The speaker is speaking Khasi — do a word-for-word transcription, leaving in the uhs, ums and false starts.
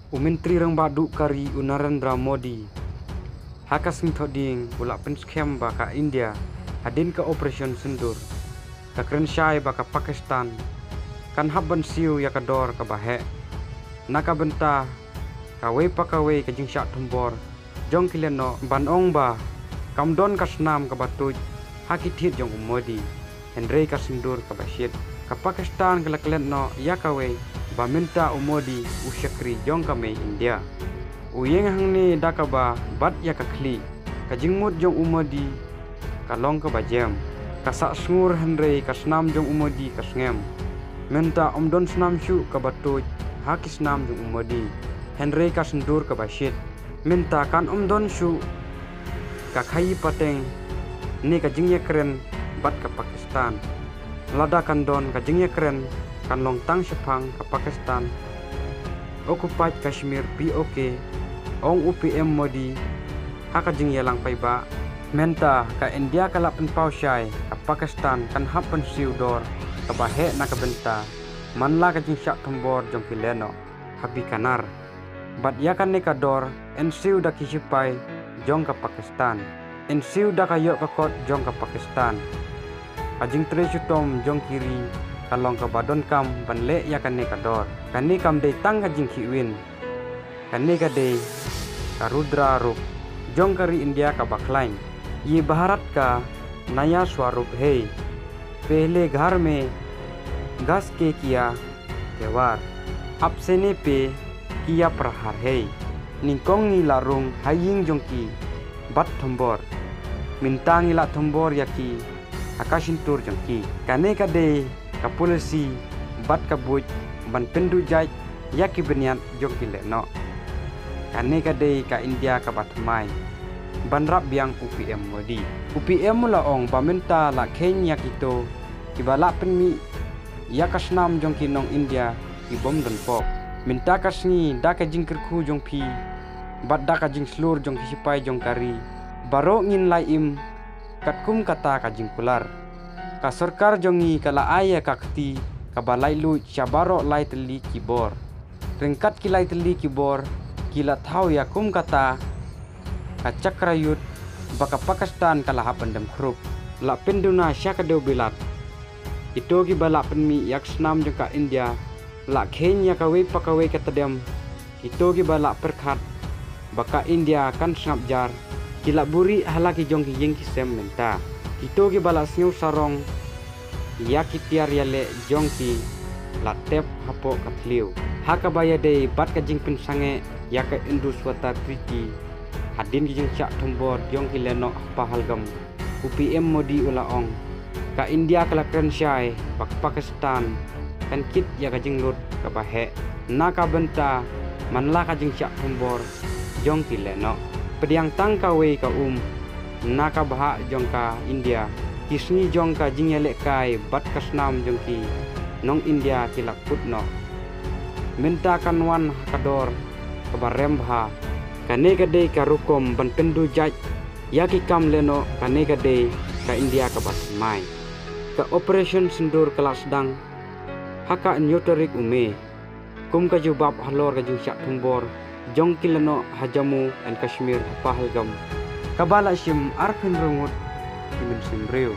U Myntri Rangbah Duh ka ri u Narendra Modi ha ka sngi Thohdieng u la pynskhem ba ka India hadien ka Operation Sindoor ka kren shai ba ka Pakistan kan hap ban siew ïa ka dor kaba heh na ka bynta kawei pa kawei ka jingshah thombor jong ki lehnoh, ban ong ba kam don ka snam kaba tuid ha ki thied jong u Modi, hynrei ka sindoor kaba shit. Ka Pakistan ka la klet noh ïa kawei ba mynta u Modi u shakri jong ka mei India. U ïeng hangne da kaba bat ïa ka khlieh. Ka jingmut jong u Modi ka long kaba jem. Ka sah sngur hynrei ka snam jong u Modi ka sngem. Mynta ym don snam shuh kaba tuid ha ki snam jong u Modi, hynrei ka sindoor kaba shit. Mynta kan ym don shuh ka khaïi pateng ne ka jingïakren bad ka Pakistan. Lada kan don ka jingïakren, kan long tang shaphang ka Pakistan occupied Kashmir, P O K, ong u P M Modi ha ka jingïalang paidbah. Mynta ka India ka la pynpaw shai ka Pakistan kan hap ban siew dor kaba heh na ka bynta man la ka jingshah thombor jong ki lehnoh ha Bikaner. Bad ïa kane ka dor yn siew da ki shipai jong ka Pakistan, yn siew da ka ïoh ka kot jong ka Pakistan. Ka jingtrei shitom jong ki ri ka long kaba donkam ban leh ïa kane ka dor. Kane kam dei tang ka jingkhih win, kane ka dei ka rudra rup jong ka ri India kaba khlaiñ. ये भारत का नया स्वरूप है। पहले घर में घुस के किया त्यौहार, अब सीने पे किया प्रहार है। Nyngkong ngi la rung ha ïing jong ki bad thombor, mynta ngi la thombor ïa ki ha ka shyntur jong ki. Kane ka dei ka polisi bad ka buit ban pynduh jait ïa ki bniat jong ki lehnoh. Kane ka dei ka India kaba thymmai ban rap biang u P M Modi. U P M u la ong ba mynta la kheiñ ïa kito kiba la pynmih ïa ka snam jong ki nong India ki bym don pop. Mynta ka sngi da ka jingkyrkhu jong phi bad da ka jingshlur jong ki shipai jong ka ri, baroh ngin lai im katkum kata ka jingkular. Ka sorkar jong ngi ka la ai ïa ka kti kaba laitluid sha baroh lai tylli ki bor. Ryngkat ki lai tylli ki bor ki la thaw ïa kum kata ka chakrayud ba ka Pakistan ka la hap ban dem khrup. La pynduna sha ka dewbilat. Kito kiba la pynmih ïa ka snam jong ka India la kheiñ ïa kawei pa kawei ka tdem. Kito kiba la pyrkhat ba ka India kan sngap jar ki la buhrieh ha la ki jong ki ïing ki sem mynta. Kito kiba la sngew sarong ïa ki tiar ïaleh jong ki la tep hapoh ka thliew. Ha kaba ïadei bad ka jingpynsangeh ïa ka Indo-Swata Treaty hadien ki jingshah thombor jong ki lehnoh ha Pahalgam, u P M Modi u la ong, ka India ka la kren shai ba ka Pakistan kan kit ïa ka jinglut kaba heh na ka bynta man la ka jingshah thombor jong ki lehnoh. Pdiang tang kawei ka um na ka bhah jong ka India, ki sngi jong ka jingïalehkai bad ka snam jong ki nong India ki la kut noh. Mynta kan wan ha ka dor kaba rem bha. Kane ka dei ka rukom ban pynduh jait ïa ki kam lehnoh, kane ka dei ka India kaba thymmai. Ka Operation Sindoor ka la sdang ha ka hynñiew tarik u May kum ka jubab halor ka jingshah thombor jong ki lehnoh ha Jammu and Kashmir ha Pahalgam, kaba la shim arphew hynriew ngut ki mynsiem briew.